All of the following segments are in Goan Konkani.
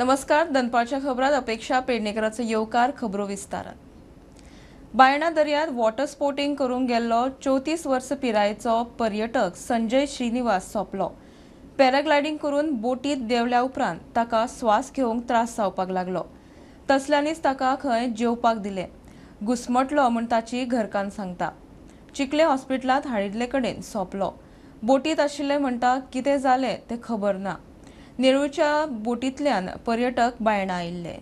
नमस्कार, दनपारच्या खबरात अपेक्षा पेडणेकराचो येवकार. खबरो विस्तारात. बायणा दर्यात वॉटर स्पोर्टिंग करूंक गेल्लो 34 वर्स पिरायेचो पर्यटक संजय श्रीनिवास सोंपलो. पॅराग्लायडींग करून बोटीत देंवल्या उपरांत ताका स्वास घेवंक त्रास जावपाक लागलो. तसल्यांनीच ताका खंय जेवपाक दिलें. घुस्मटलो म्हूण ताची घरकान्न सांगता. चिखले हॉस्पिटलांत हाडिल्ले कडेन सोंपलो. बोटीत आशिल्ले म्हणटा, कितें जालें तें खबर ना. नेरूलच्या बोटींतल्यान पर्यटक बायणा आयिल्ले.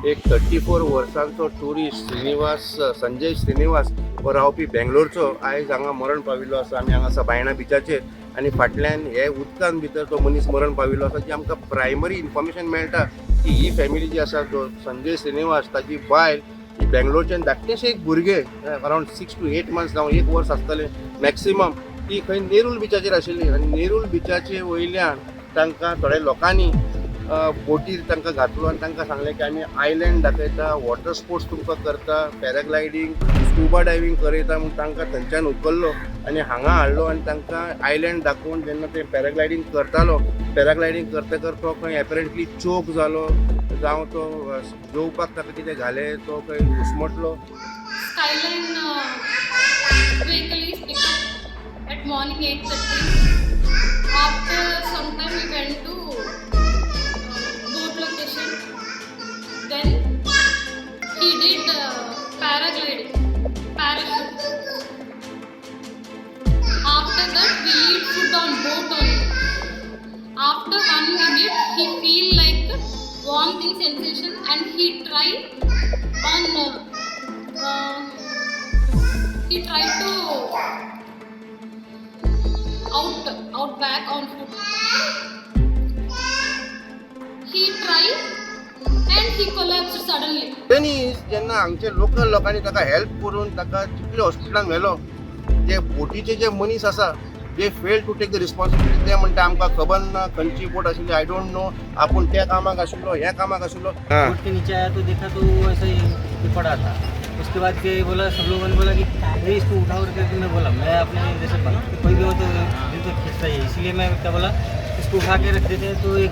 एक 34 वर्सांचो ट्युरिस्ट श्रीनिवास, संजय श्रीनिवास हो रावपी बेंगलोरचो, आयज हांगा मरण पाविल्लो आसा. आमी हांगा आसा बायणा बिचाचेर आनी फाटल्यान हे उदकान भितर तो मनीस मरण पाविल्लो आसा. जी आमकां प्रायमरी इन्फॉर्मेशन मेळटा की ही फॅमिली जी आसा, तो संजय श्रीनिवास, ताजी बायल ही बेंगलोरच्यान, धाकटेशें एक भुरगें अरावंड 6 टू 8 मंथ्स जावं एक वर्स आसतलें मॅक्सिमम, ती खंय नेरूल बिचाचेर आशिल्ली आनी नेरूल बिचाचे वयल्यान तांकां थोड्या लोकांनी बोटीर तांकां घातलो आनी तांकां सांगलें की आमी आयलँड दाखयता, वॉटर स्पोर्ट्स तुमकां करता, पॅराग्लायडींग, स्कुबा डायवींग करयता म्हूण तांकां थंयच्यान उखल्लो आनी हांगा हाडलो. आनी तांकां आयलँड दाखोवन जेन्ना ते पॅराग्लायडींग करतालो, पॅराग्लायडींग करतकर तो खंय एपरंटली चोक जालो जावं तो जेवपाक ताका कितें घालें, तो खंय घुसमटलो. Skyline vehicle is picked up at morning 8:30. After some time we went to boat location. Then he did paragliding, parachute. After that we eat food on boat only. After one minute he feel like vomiting sensation and he tried to out back on foot. He tried and he collapsed suddenly. तेनी जेन्ना हांगचे लोकल लोकांनी ताका हेल्प करून ताका चिखले हॉस्पिटलान व्हेलो, जे बोटीचे जे मनीस आसा, जे fail to take the responsibility. ते म्हणटा, आमकां खबर ना खंयची बोट आशिल्ली, I don't know, आपूण त्या कामाक आशिल्लो, ह्या कामाक आशिल्लो. बोट के नीचे आया तो देखा तो वो ऐसे ही पड़ा था. उसके बाद के बोला, सब लोगों ने बोला कि अरे, इसको उठाओ करके. मैं बोला, मैं अपने जैसे कोई भी हो तो दिल तो खींचता ही है, इसलिए मैं क्या बोला, इसको उठा के रख देते हैं. तो एक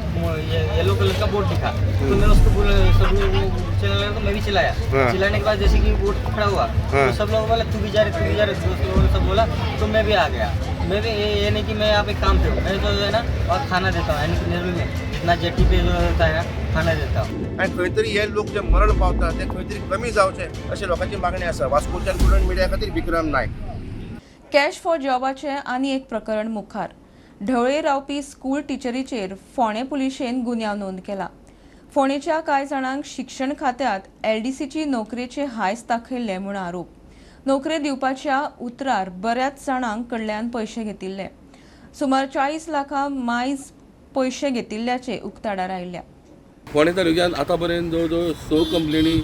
येलो कलर का बोट दिखा तो मैं उसको बोला, सब लोग वो चलाने लगा तो मैं भी चलाया. चलाने के बाद जैसे कि बोट खड़ा हुआ तो सब लोग बोला, तू भी जा रहे, तू भी जा रहे. दोस्त लोगों ने सब बोला तो मैं भी आ गया. मैं भी ये नहीं कि मैं यहाँ पे काम पे हूँ. मैं जो है ना, वहाँ खाना देता हूँ, यानी कि नेरुल में जितना जेटी पे जो होता है ना, खाना देता हूँ. आनी खंय तरी हे लोक जे मरण पावता ते खंय तरी कमी जावचे अशें लोकांची मागणी आसा. वास्कोच्यान प्रुडंट मिडिया खातीर विक्रम नायक. कॅश फॉर जॉबाचें आनी एक प्रकरण मुखार. ढवळे रावपी स्कूल टिचरीचेर फोंडें पुलिशेन गुन्यांव नोंद केला. फोंडेच्या कांय जाणांक शिक्षण खात्यांत एलडीसीची नोकरेचे हांयस दाखयल्ले म्हूण आरोप. नोकरी दिवपाच्या उतरार बऱ्याच जाणांक कडल्यान पयशे घेतिल्ले. सुमार 40 लाखां मायज पयशे घेतिल्ल्याचे उक्ताडार आयल्या. फोंडें तालुक्यांत आतां पर्यंत जवळ जवळ स कंप्लेनी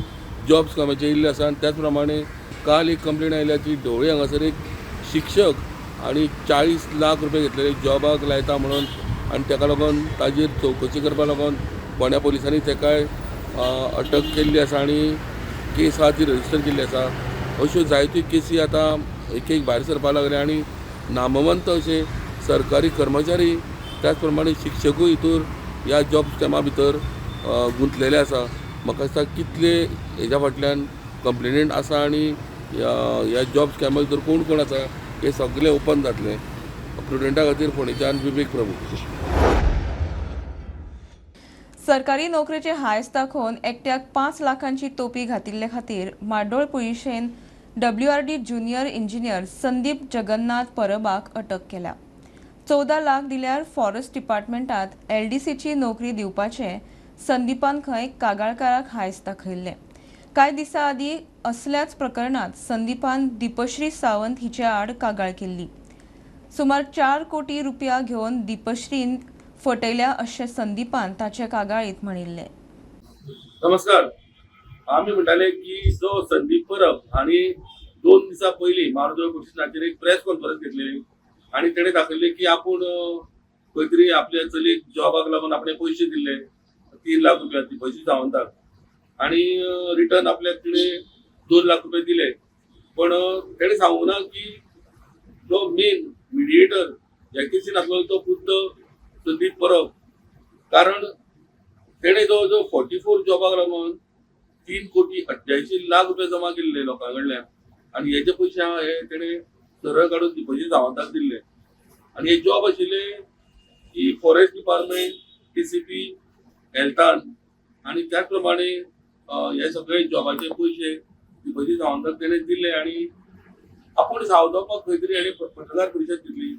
जॉब स्कॅमाच्यो येयल्ल्यो आसा आनी त्याच प्रमाणे काल एक कंप्लेन आयल्या की ढवळे हांगासर एक शिक्षक आनी 40 लाख रुपया घेतलेले जॉबाक लायता म्हणून आनी ताका लागून ताजेर चवकशी करपा लागून फोंड्या पुलिसांनी ताकाय अटक केल्ली आसा आनी केस आहा ती रजिस्टर केल्ली आसा. अश्यो जायत्यो केसी आतां एक एक भायर सरपाक लागल्या आनी नामवंत अशे सरकारी कर्मचारी, त्याच प्रमाणे शिक्षकूय हितूर ह्या जॉब स्कॅमा भितर गुंतलेले आसा. म्हाका दिसता कितले हेज्या फाटल्यान कंप्लेनंट आसा आनी ह्या जॉब स्कॅमा भितर कोण कोण आसा हे सगळें ओपन जातलें. प्रुडंटा खातीर फोंडेच्यान विवेक प्रभू. सरकारी नोकरेचे हांयस दाखोवन एकट्याक 5 लाखांची तोपी घातिल्ले खातीर म्हाड्डोळ पुलिशेन WRD junior engineer Sandeep Jagannath परबाक अटक केल्या. 14 लाख दिल्यार फॉरेस्ट डिपार्टमेंटात एलडीसीची नोकरी दिवपाचें संदीपान खंय कागाळकाराक हांयस दाखयल्लें. कांय दिसां आदीं असल्याच प्रकरणांत संदीपान दीपश्री सावंत हिचे आड कागाळ केल्ली. सुमार 4 कोटी रुपया घेवन दीपश्रीन फटयल्या अशें संदीपान ताचे कागाळीत म्हणिल्लें. नमस्कार. आमी म्हणटाले की जो संदीप परब हांणी 2 दिसां पयलीं म्हार्दोळ पुलीस स्टेशनाचेर एक प्रेस कॉन्फरन्स घेतलेली आनी तेणें दाखयल्लें की आपूण खंय तरी आपल्या चलयेक जॉबाक लागून आपणे पयशे दिल्ले 3 लाख रुपया दीपश्री सावंताक आनी रिटर्न आपल्याक तिणें 2 लाख रुपया दिले. पण तेणें सांगूंक ना की जो मेन मिडिएटर ह्या केसीन आसलो तो खुद्द संदीप परब, कारण तेणे जवळ जवळ 44 जॉबाक लागून 3,88,00,000 रुपया जमा केल्ले लोकां कडल्यान आनी हेजे पयशे हे तेणे सरळ काडून दीपजी सावंताक दिल्ले. आनी हे जॉब आशिल्ले की फॉरेस्ट डिपार्टमेंट, TCP, हेल्थान आनी त्याच प्रमाणे हे सगळे जॉबाचे पयशे दीपजी सावंताक तेणे दिले आनी आपूण सावध जावपाक खंय तरी हेणे पत्रकार परिशद दिली.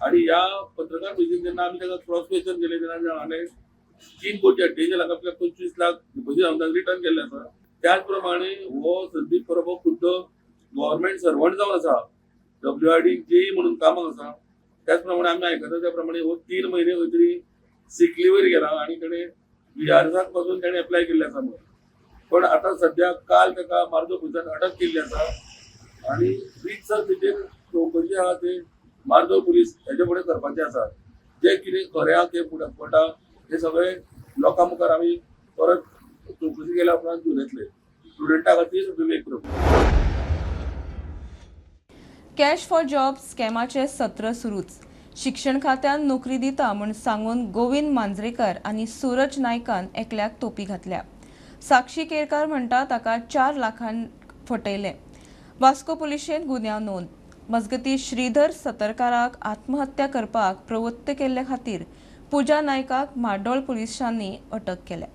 आनी ह्या पत्रकार परिशदेन जेन्ना आमी ताका क्रॉस क्वेश्चन केलें तेन्ना सांगलें 3,88,00,000 25 लाख दीपजी सावंताक रिटर्न केल्ले आसा. त्याच प्रमाणे हो संदीप परब हो खुद्द गव्हर्मेंट सर्वंट जावन आसा, WRD JE म्हणून कामाक आसा. त्याच प्रमाणे आमी आयकता त्या प्रमाणे हो 3 म्हयने खंय तरी सिक लिव्हर गेला आनी तेणे VRसाक पासून तेणे एप्लाय केल्लें आसा म्हणून. पण आतां सद्या काल ताका मार्दोळ पुलिसान अटक केल्ली आसा आनी रितसर तेजेर चवकशी आहा ते मार्दोळ पुलीस हेजे फुडें करपाचे आसा. जे कितें खरें आहा तें फुडें पडटा हे सगळे लोकां मुखार आमी परत चवकशी केल्या उपरांत घेवन येतले. स्टुडंटा खातीर Vivek Prabhu. Cash for job स्कॅमाचें सत्र सुरूच. शिक्षण खात्यान नोकरी दिता म्हूण सांगून गोविंद मांजरेकर आनी सूरज नायकान एकल्याक तोपी घातल्या. साक्षी केरकार म्हणटा ताका 4 लाखांक फटयलें. वास्को पुलिशेन गुन्यांव नोंद. मजगती श्रीधर सतरकाराक आत्महत्या करपाक प्रवृत्त केल्ले खातीर पूजा नायकाक म्हाड्डोळ पुलिसांनी अटक केल्या.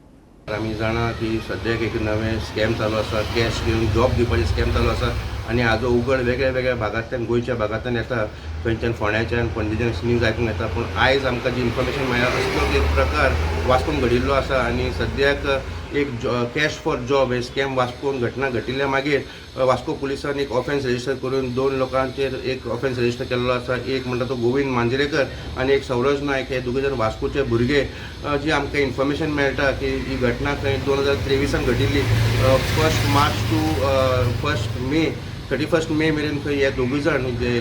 आमी जाणा की सद्याक एक नवें स्कॅम चालू आसा, कॅश घेवन जॉब दिवपाचें स्कॅम चालू आसा आनी हाजो उगड वेगळ्या वेगळ्या भागांतल्यान, गोंयच्या भागांतल्यान येता, खंयच्यान फोंड्याच्यान, पणजेच्यान न्यूज आयकूंक येता. पूण आयज आमकां जी इन्फॉर्मेशन मेळ्ळ्या असलोच एक प्रकार वास्कोन घडिल्लो आसा आनी सद्याक एक कॅश फॉर जॉब हे स्कॅम वास्कोन घटना घटिल्ल्या मागीर वास्को पुलिसान एक ऑफेन्स रजिस्टर करून 2 लोकांचेर एक ऑफेन्स रजिस्टर केल्लो आसा. एक म्हणटा तो गोविंद मांजरेकर आनी एक सौरज नायक. हे दोगूय जाण वास्कोचे भुरगे. जी आमकां इन्फॉर्मेशन मेळटा की ही घटना खंय 2023 घटिल्ली, 1 मार्च टू 1 मे, 31 मे मेरेन खंय हे दोगूय जाण जे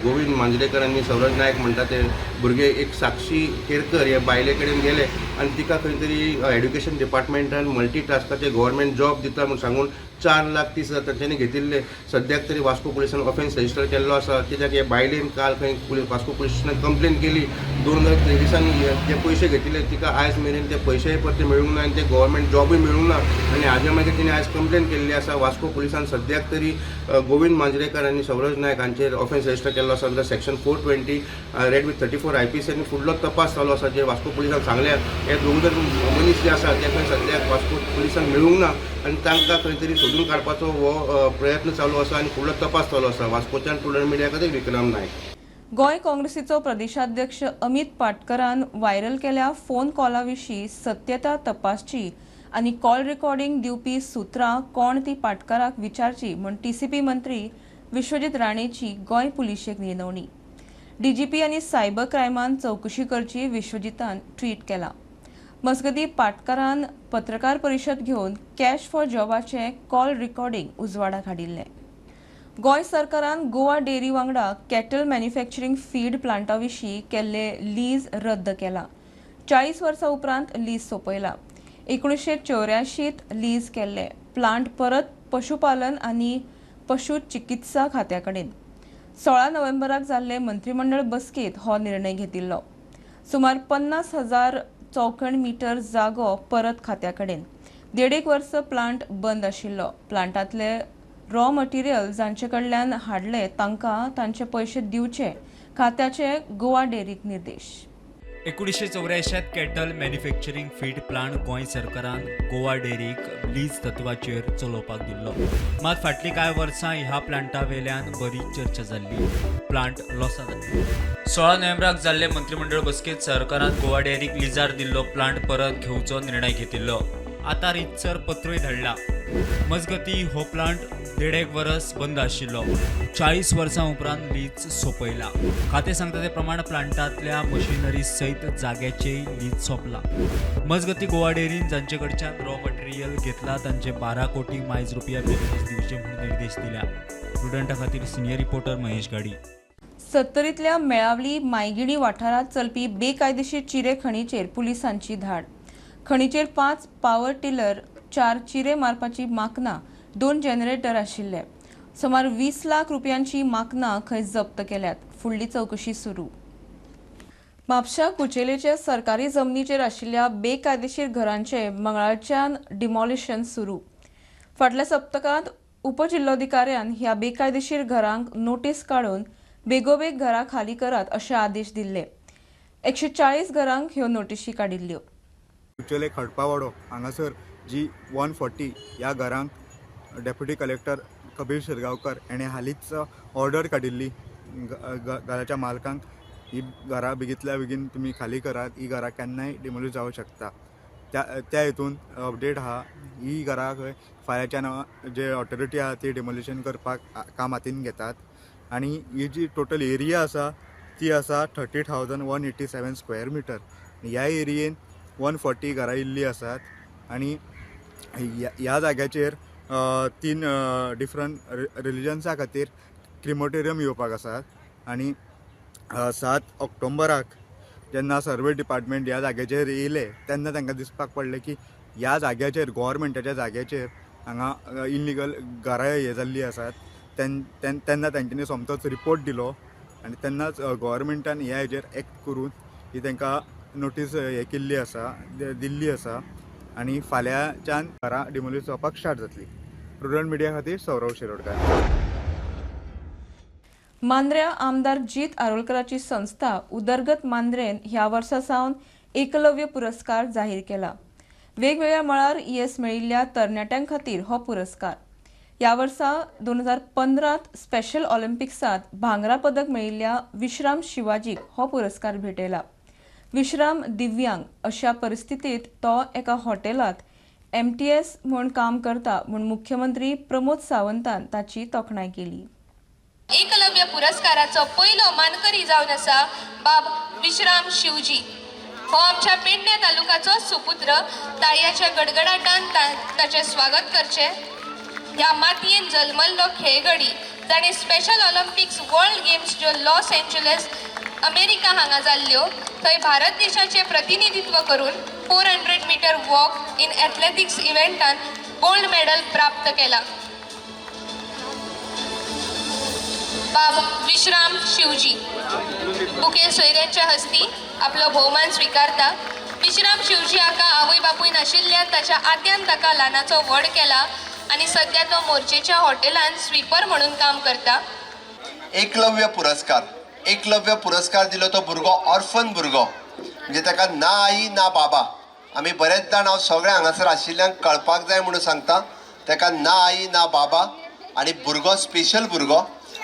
गोविंद मांजरेकर आनी सौरज नायक म्हणटा ते भुरगे एक साक्षी केरकर हे बायले कडेन गेले आनी तिका खंय तरी एड्युकेशन डिपार्टमेंटान मल्टी टास्काचे गव्हर्मेंट जॉब दिता म्हूण सांगून 4,30,000 तांच्यांनी घेतिल्ले. सद्याक तरी वास्को पुलिसान ऑफेन्स रजिस्टर केल्लो आसा. कित्याक हे बायलेन काल खंय वास्को पुलीस स्टेशनान कंप्लेन केली. 2023 जे पयशे घेतिल्ले तिका आयज मेरेन ते पयशेय परते मेळूंक ना आनी ते गव्हर्मेंट जॉबूय मेळूंक ना आनी हाजे मागीर तिणें आयज कंप्लेन केल्ली आसा. वास्को पुलिसान सद्याक तरी गोविंद मांजरेकर आनी सौरज नायक हांचेर ऑफेन्स रजिस्टर केल्लो आसा under section 420 read with 34 IPC आनी फुडलो तपास चालू आसा. जे वास्को पुलिसान सांगल्या हे दोग जाण मनीस जे आसा ते खंय सद्याक वास्को पुलिसान मेळूंक ना आनी तांकां खंय तरी सोदून काडपाचो हो प्रयत्न चालू आसा आनी फुडलो तपास चालू आसा. वास्कोच्यान प्रुडंट मिडिया खातीर विक्रम नायक. गोंय काँग्रेसीचो प्रदेशाध्यक्ष अमित पाटकरान व्हायरल केल्या फोन कॉला विशीं सत्यता तपासची आनी कॉल रेकॉर्डिंग दिवपी सुत्रां कोण ती पाटकराक विचारची म्हूण TCP मंत्री विश्वजीत राणेची गोंय पुलिशेक विनवणी. DGP आनी सायबर क्रायमान चवकशी करची विश्वजितान ट्वीट केला. मजगती पाटकरान पत्रकार परिशद घेवन कॅश फॉर जॉबाचें कॉल रेकॉर्डिंग उजवाडाक हाडिल्लें. गोंय सरकारान गोवा डेअरी वांगडा कॅटल मॅन्युफॅक्चरींग फीड प्लांटा विशीं केल्ले लीज रद्द केला. 40 वर्सां उपरांत लीज सोंपयला. 1984 लीज केल्ले प्लांट परत पशुपालन आनी पशु चिकित्सा खात्या कडेन. 16 नोव्हेंबराक जाल्ले मंत्रीमंडळ बसकेंत हो निर्णय घेतिल्लो. सुमार 50,000 चौखण मीटर जागो परत खात्या कडेन. 1.5 वर्स प्लांट बंद आशिल्लो. प्लांटांतले रॉ मटेरियल जांचे कडल्यान हाडले तांकां तांचे पयशे दिवचे खात्याचे गोवा डेअरीक निर्देश. 1984 cattle manufacturing feed plant Goa सरकारान गोवा डेअरीक लीज तत्वाचेर चलोवपाक दिल्लो. मात फाटलीं कांय वर्सां ह्या प्लांटा वेल्यान बरी चर्चा जाल्ली. प्लांट लॉसांत. 16 नोव्हेंबराक जाल्ले मंत्रीमंडळ बसकेंत सरकारान गोवा डेअरीक लिजार दिल्लो प्लांट परत घेवचो निर्णय घेतिल्लो. आतां रितसर पत्रूय धाडला. मजगती हो प्लांट 1.5 वर्स बंद आशिल्लो. 40 वर्सां उपरांत लीज सोंपयला. खातें सांगता ते प्रमाण प्लांटांतल्या मशिनरी सयत जाग्याचेय लीज सोंपला. मजगती गोवा डेअरीन जांचे कडच्यान रॉ मटेरियल घेतला तांचे 12 कोटी मायज रुपया बेगीनच दिवचे म्हूण निर्देश दिल्या. प्रुडंटा खातीर सिनियर रिपोर्टर महेश गाडी. सत्तरींतल्या मेळावली मायगिणी वाठारांत चलपी बेकायदेशीर चिरे खणीचेर पुलिसांची धाड. खणीचेर 5 पावर टिलर, 4 चिरे मारपाची माकनां, 2 जनरेटर आशिल्ले. सुमार 20 लाख रुपयांची माकनां खंय जप्त केल्यात. फुडली चवकशी सुरू. म्हापश्या कुचेलेचे सरकारी जमनीचेर आशिल्ल्या बेकायदेशीर घरांचे मंगळारच्यान डिमॉलिशन सुरू. फाटल्या सप्तकांत उपजिल्लोधिकाऱ्यान ह्या बेकायदेशीर घरांक नोटीस काडून बेगोबेग घरां खाली करात अशे आदेश दिल्ले. 140 घरांक ह्यो नोटिशी काडिल्ल्यो. कुचेले खडपावाडो हांगासर जी 140 ह्या घरांक डेप्युटी कलेक्टर कबीर शिरगांवकर हेणें हालींच ऑर्डर काडिल्ली घराच्या मालकांक, ही घरां बेगींतल्या बेगीन तुमी खाली करात, ही घरां केन्नाय डिमोलीश जावंक शकता. त्या हितून अपडेट आहा, ही घरां खंय फाल्याच्यान जे ऑथॉरिटी आहा ती डिमोलिशन करपाक काम हातीन घेतात. आनी ही जी टोटल एरिया आसा ती आसा 30,187 स्क्वेअर मिटर. ह्या एरियेन 140 घरां इल्लीं आसात आनी ह्या जाग्याचेर 3 डिफरंट रिलिजन्सा खातीर क्रिमोटेरियम येवपाक आसात. आनी 7 ऑक्टोबराक जेन्ना सर्वे डिपार्टमेंट ह्या जाग्याचेर येयले तेन्ना तांकां दिसपाक पडलें की ह्या जाग्याचेर गोवोरमेंटाच्या जाग्याचेर हांगा इल्लिगल घरां हे जाल्लीं आसात. तेन्ना तेंच्यांनी सोमतोच रिपोर्ट दिलो आनी तेन्नाच गोवोरमेंटान ह्या हेजेर एक्ट करून ही तांकां नोटीस हे केल्ली आसा, दिल्ली आसा. आनी फाल्यांच्यान घरां डिमोलीश जावपाक स्टार्ट जातली. प्रुडंट मिडिया खातीर सौरव शिरोडकर. मांद्र्या आमदार जीत आरोलकराची संस्था उदरगत मांद्रेन ह्या वर्सा सावन एकलव्य पुरस्कार जाहीर केला. वेगवेगळ्या मळार येस मेळिल्ल्या तरणाट्यां खातीर हो पुरस्कार. ह्या वर्सा 2015 स्पेशल ऑलिम्पिक्सांत भांगरा पदक मेळिल्ल्या विश्राम शिवाजीक हो पुरस्कार भेटयला. विश्राम दिव्यांग अशा परिस्थितीत तो एका हॉटेलांत MTS म्हूण काम करता म्हूण मुख्यमंत्री प्रमोद सावंतान ताची तोखणाय केली. एकलव्य पुरस्काराचो पयलो मानकरी जावन आसा बाब विश्राम शिवजी. हो आमच्या पेडणे तालुकाचो सुपुत्र. ताळयाच्या गडगडाटान ताचें स्वागत करचें. ह्या मातयेन जल्मल्लो खेळगडी जाणें स्पेशल ऑलिम्पिक्स वर्ल्ड गेम्स ज्यो लॉस एंजलस अमेरिका हांगा जाल्ल्यो थंय भारत देशाचें प्रतिनिधित्व करून 400 मिटर वॉक इन एथलेटिक्स इव्हेंटान गोल्ड मेडल प्राप्त केला. बाब विश्राम शिवजी मुखेल सोयऱ्यांच्या हस्ती आपलो भोवमान स्विकारता. विश्राम शिवजी हाका आवय बापूय नाशिल्ल्यान ताच्या आत्यान ताका ल्हानाचो व्हड केला आनी सद्या तो मोर्चेच्या हॉटेलान स्वीपर म्हणून काम करता. एकलव्य पुरस्कार, एकलव्य पुरस्कार दिलो तो भुरगो ऑर्फन भुरगो, म्हणजे ताका ना आई ना बाबा. आमी बरेच जाण हांव सगळें हांगासर आशिल्ल्यांक कळपाक जाय म्हणून सांगता, ताका ना आई ना बाबा आनी भुरगो स्पेशल भुरगो,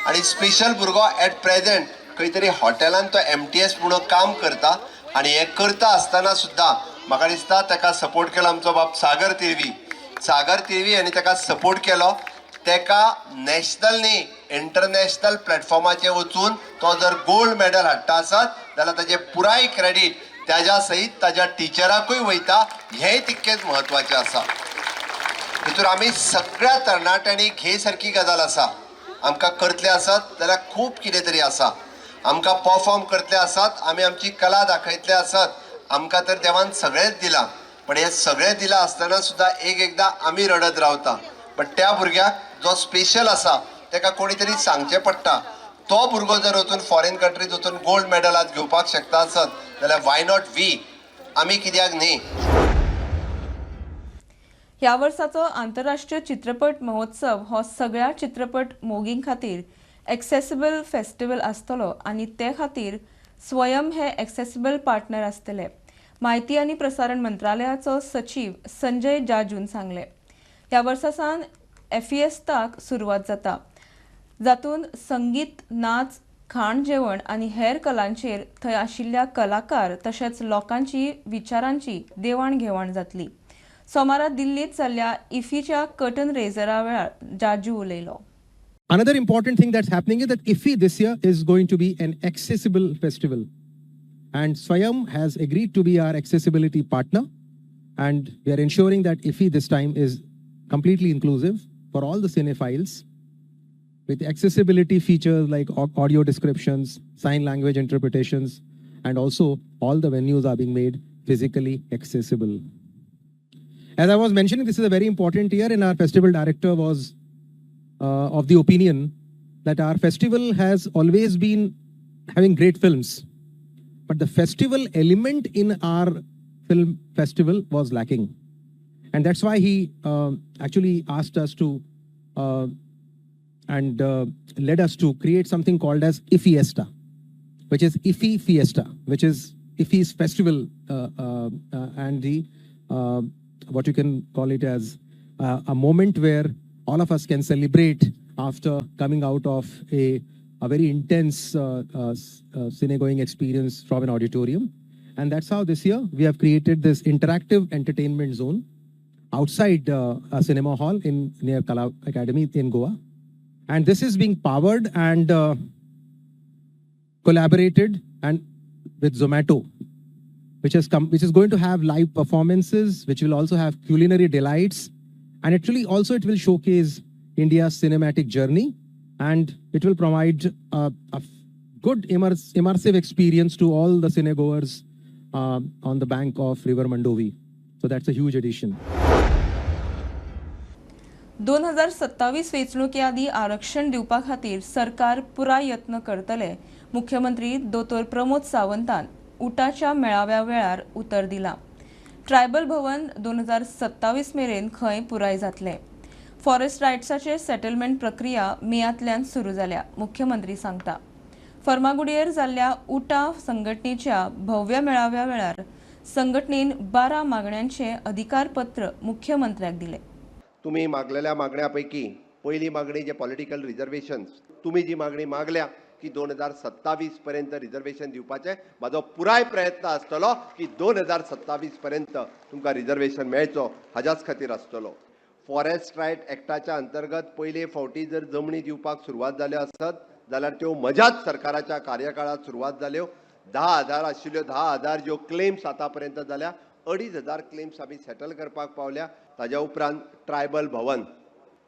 आनी स्पेशल भुरगो एट प्रेजेंट खंय तरी हॉटेलान तो MTS म्हणून काम करता. आनी हें करता आसतना सुद्दां म्हाका दिसता ताका सपोर्ट केलो आमचो बाब सागर तिरवी. सागर तिरवी हांणी ताका सपोर्ट केलो. ताका नॅशनल न्ही इंटरनॅशनल प्लॅटफॉर्माचेर वचून तो जर गोल्ड मेडल हाडटा आसत जाल्यार ताजें पुराय क्रेडीट ताज्या सयत ताज्या टिचराकूय वयता, हेंय तितकेंच म्हत्वाचें आसा. हितून आमी सगळ्या तरणाट्यांनी घे सारकी गजाल आसा. आमकां करतले आसत जाल्यार खूब कितें तरी आसा, आमकां परफॉर्म करतले आसत, आमी आमची कला दाखयतले आसत, आमकां तर देवान सगळेंच दिलां. पण हें सगळें दिलां आसतना सुद्दां एक एकदां आमी रडत रावता. बट त्या भुरग्याक जो स्पेशल आसा ताका कोणी तरी सांगचें पडटा. तो भुरगो जर वचून फॉरेन कंट्रीज वचून गोल्ड मेडल आज घेवपाक शकता आसत जाल्यार why not we, आमी कित्याक न्ही. ह्या वर्साचो आंतरराष्ट्रीय चित्रपट महोत्सव हो सगळ्या चित्रपट मोगीं खातीर एक्सेसिबल फेस्टिवल आसतलो आनी ते खातीर स्वयं हे एक्सेसिबल पार्टनर आसतले. म्हायती आनी प्रसारण मंत्रालयाचो सचीव संजय जाजून सांगलें. ह्या वर्सा सावन एफईएसताक सुरवात जाता, जातूंत संगीत, नाच, खाण जेवण आनी हेर कलांचेर थंय आशिल्ल्या कलाकार तशेंच लोकांची विचारांची देवाण घेवाण जातली. सोमारा दिल्लींत जाल्ल्या इफीच्या कर्टन रेजरा वेळार जाजू उलयलो. Another important thing that's happening is that IFFI this year is going to be an accessible festival. And Swayam has agreed to be our accessibility partner. And we are ensuring that IFFI this time is completely inclusive for all the cinephiles with accessibility features like audio descriptions, sign language interpretations, and also all the venues are being made physically accessible. As I was mentioning, this is a very important year, and our festival director was of the opinion that our festival has always been having great films. But the festival element in our film festival was lacking. And that's why he actually asked us to and led us to create something called as IFFIesta, which is IFFI Fiesta, which is IFFI's festival and the what you can call it as a moment where all of us can celebrate after coming out of a very intense cine-going experience from an auditorium. And that's how this year we have created this interactive entertainment zone outside a cinema hall in near Kala Academy in Goa. And this is being powered and collaborated and with Zomato, which is going to have live performances, which will also have culinary delights. And actually also it will showcase India's cinematic journey, and it will provide a good immersive experience to all the cinegoers on the bank of River Mandovi. So that's a huge addition. 2027 वेंचणुके आदीं आरक्षण दिवपा खातीर सरकार पुराय यत्न करतले, मुख्यमंत्री दोतोर प्रमोद सावंतान उटाच्या मेळाव्या वेळार उतर दिलां. ट्रायबल भवन 2027 मेरेन खंय पुराय जातलें. फॉरेस्ट रायट्साचे सेटलमेंट प्रक्रिया मेयांतल्यान सुरू जाल्या, मुख्यमंत्री सांगता. फर्मागुडयेर जाल्ल्या उटा संघटनेच्या भव्य मेळाव्या वेळार संघटनेन 12 मागण्यांचे अधिकारपत्र मुख्यमंत्र्याक दिले. तुम्ही मागलेल्या मागण्यापैकी पहिली मागणी जे पॉलिटिकल रिझर्वेशन्स, तुम्ही जी मागणी मागल्या की 2027 पर्यंत रिझर्वेशन दिवपाचें, म्हाजो पुराय प्रयत्न आसतलो की 2027 पर्यंत तुमकां रिझर्वेशन मेळचो हाज्याच खातीर आसतलो. फॉरेस्ट रायट एक्टाच्या अंतर्गत पयले फावटी जर जमणी दिवपाक सुरवात जाल्यो आसत जाल्यार त्यो म्हज्याच सरकाराच्या कार्यकाळात सुरवात जाल्यो. 10,000 आशिल्ल्यो 10,000 ज्यो क्लेम्स आतां पर्यंत जाल्या, 2,500 क्लेम्स आमी सेटल करपाक पावल्या. ताज्या उपरांत ट्रायबल भवन,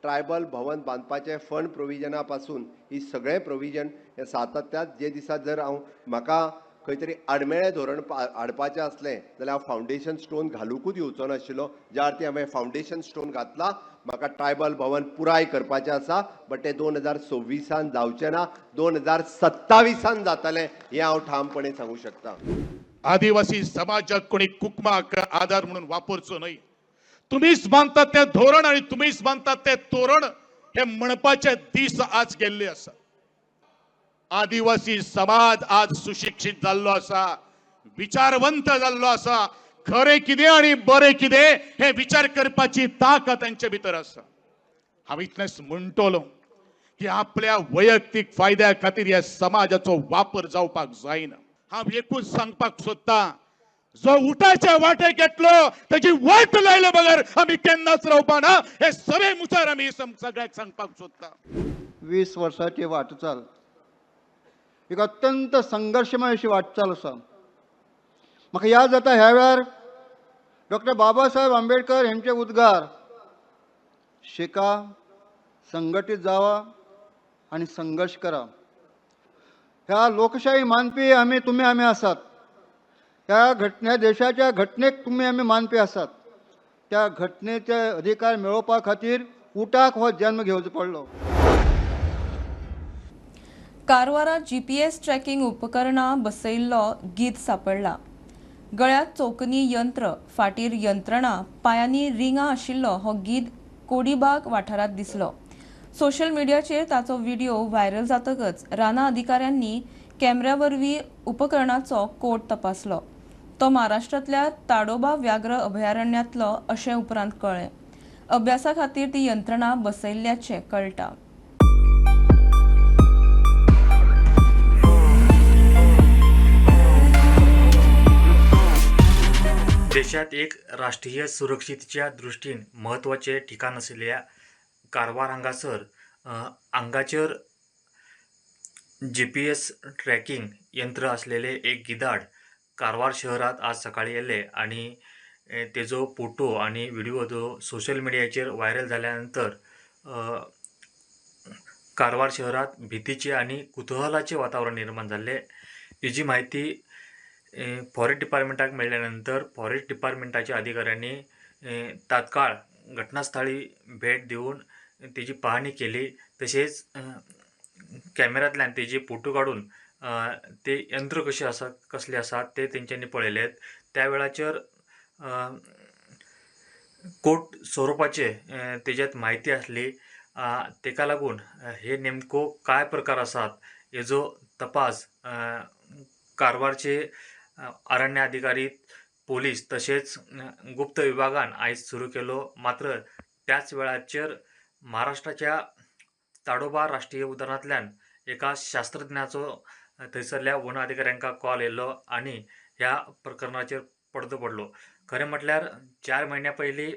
ट्रायबल भवन बांदपाचें फंड प्रोविजना पासून ही सगळें प्रोविजन हे सातत्यात जे दिसा जर हांव म्हाका खंय तरी आडमेळें धोरण हाडपाचें आसलें जाल्यार हांव फावंडेशन स्टोन घालुंकूच येवचो नाशिल्लो. ज्या अर्थी हांवें फावंडेशन स्टोन घातला, म्हाका ट्रायबल भवन पुराय करपाचें आसा, बट तें 2026 जावचें ना, 2027 जातलें हें हांव ठामपणे सांगूं शकता. आदिवासी समाजाक कोणी कुकमाक आधार म्हणून वापरचो न्हय. तुम्हीच बांदतात ते धोरण आणि तुम्हीच बांदतात ते तोरण हे म्हणपाचे दीस आज गेल्ले आसा. आदिवासी समाज आज सुशिक्षित जाल्लो आसा, विचारवंत जाल्लो आसा, खरें कितें आनी बरें कितें हे विचार करपाची ताकद तांचे भितर आसा. हांव इतलेंच म्हणटलो की आपल्या वैयक्तीक फायद्या खातीर ह्या समाजाचो वापर जावपाक जायना. हांव एकूच सांगपाक सोदता, जो उटाच्या वाटे घेतलो त्याची वाट लायले बगर आमी केन्नाच रावपा ना, हे सगळे मुखार आमी सगळ्याक सांगपाक सोदता. 20 वर्साची वाटचाल एक अत्यंत संघर्शमय अशी वाटचाल आसा. म्हाका याद जाता ह्या वेळार डॉक्टर बाबासाहेब आंबेडकर हेंचे उद्गार, शिका, संघटीत जावा आनी संघर्श करा. ह्या लोकशाही मानपी आमी तुमी आमी आसात, त्या घटने देशाच्या घटनेक तुमी आमी मानपी आसात. त्या घटनेचे अधिकार मेळोवपा खातीर उटाक हो जन्म घेवचो पडलो. कारवारा जीपीएस ट्रॅकिंग उपकरणां बसयिल्लो गीत सापडला. गळ्यांत चौकनी यंत्र, फाटीर यंत्रणा, पांयांनी रिंगां आशिल्लो हो गीत कोडीबाग वाठारांत दिसलो. सोशल मिडियाचेर ताचो व्हिडिओ व्हायरल जातकच रानां अधिकाऱ्यांनी कॅमेऱ्या वरवीं उपकरणाचो कोड तपासलो. तो महाराष्ट्रांतल्या ताडोबा व्याघ्र अभयारण्यांतलो अशें उपरांत कळ्ळें. अभ्यासा खातीर ती यंत्रणा बसयिल्ल्याचें कळटा. देशात एक राष्ट्रीय सुरक्षितेच्या दृश्टीन म्हत्वाचें ठिकाण आशिल्ल्या कारवार हांगासर हांगाचेर GPS tracking यंत्र आसलेले एक गिधाड कारवार शहरात आज सकाळी येयले आनी तेजो फोटो आनी व्हिडिओ जो सोशल मिडियाचेर व्हायरल जाल्या नंतर कारवार शहरात भितीचे आनी कुतूहलाचे वातावरण निर्माण जाल्लें. हेजी म्हायती फॉरेस्ट डिपार्टमेंटाक मेळ्ळ्या नंतर फॉरेस्ट डिपार्टमेंटाच्या अधिकाऱ्यांनी तात्काळ घटनास्थळी भेट दिवन तेजी पाहणी केली. तशेंच कॅमेऱ्यांतल्यान तेजे फोटो काडून ते यंत्र कशें आसा कसलें आसा ते तेंच्यांनी पळयलें. त्या वेळाचेर कोट स्वरुपाचे तेज्यात म्हायती आसली. तेका लागून हे नेमको काय प्रकार आसात हेजो तपास कारवारचे अरण्य अधिकारी, पोलीस तशेंच गुप्त विभागान आयज सुरू केलो. मात्र त्याच वेळाचेर महाराष्ट्राच्या ताडोबा राष्ट्रीय उद्यानांतल्यान एका शास्त्रज्ञाचो थंयसरल्या वन अधिकाऱ्यांक कॉल येयलो आनी ह्या प्रकरणाचेर पडदो पडलो. खरें म्हटल्यार 4 म्हयन्या पयलीं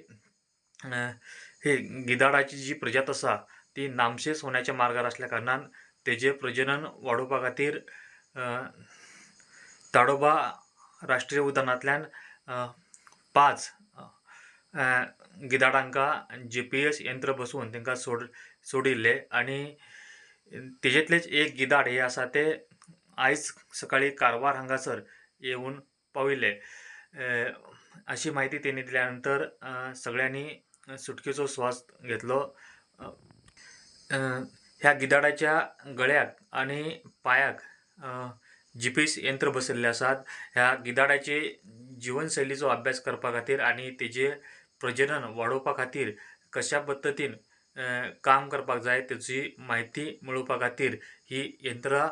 ही गिधाडाची जी प्रजात आसा ती नामशेष होण्याच्या मार्गार आसल्या कारणान तेजें प्रजनन वाडोवपा खातीर ताडोबा राष्ट्रीय उद्यानांतल्यान 5 गिधाडांकां GPS यंत्र बसोवन तांकां सोडिल्ले आनी तेजेंतलेच एक गिधाड हे आसा ते आयज सकाळी कारवार हांगासर येवन पाविल्ले अशी म्हायती तेणी दिल्या नंतर सगळ्यांनी सुटकेचो श्वास घेतलो. ह्या गिधाडाच्या गळ्याक आनी पांयाक GPS यंत्र बसयल्ले आसात. ह्या गिधाडाचे जिवनशैलीचो अभ्यास करपा खातीर आनी तेजे प्रजनन वाडोवपा खातीर कशा पद्दतीन काम करपाक जाय तेजी म्हायती मेळोवपा खातीर ही यंत्रां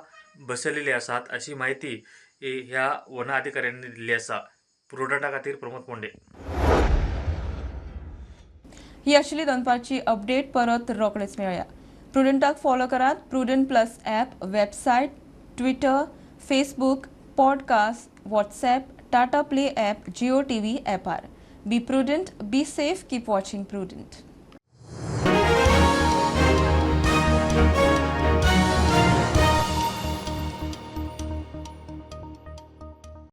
बसयलेली आसात अशी म्हायती ह्या वन अधिकाऱ्यांनी दिल्ली आसा. प्रुडंटा खातीर प्रमोद पोंडे. ही आशिल्ली दनपारची अपडेट. परत रोखडेच मेळया. प्रुडंटाक फॉलो करात Prudent plus app, website, Twitter, Facebook, podcast, WhatsApp, Tata Play app, Jio TV ॲपार. Be prudent, be safe, keep watching Prudent.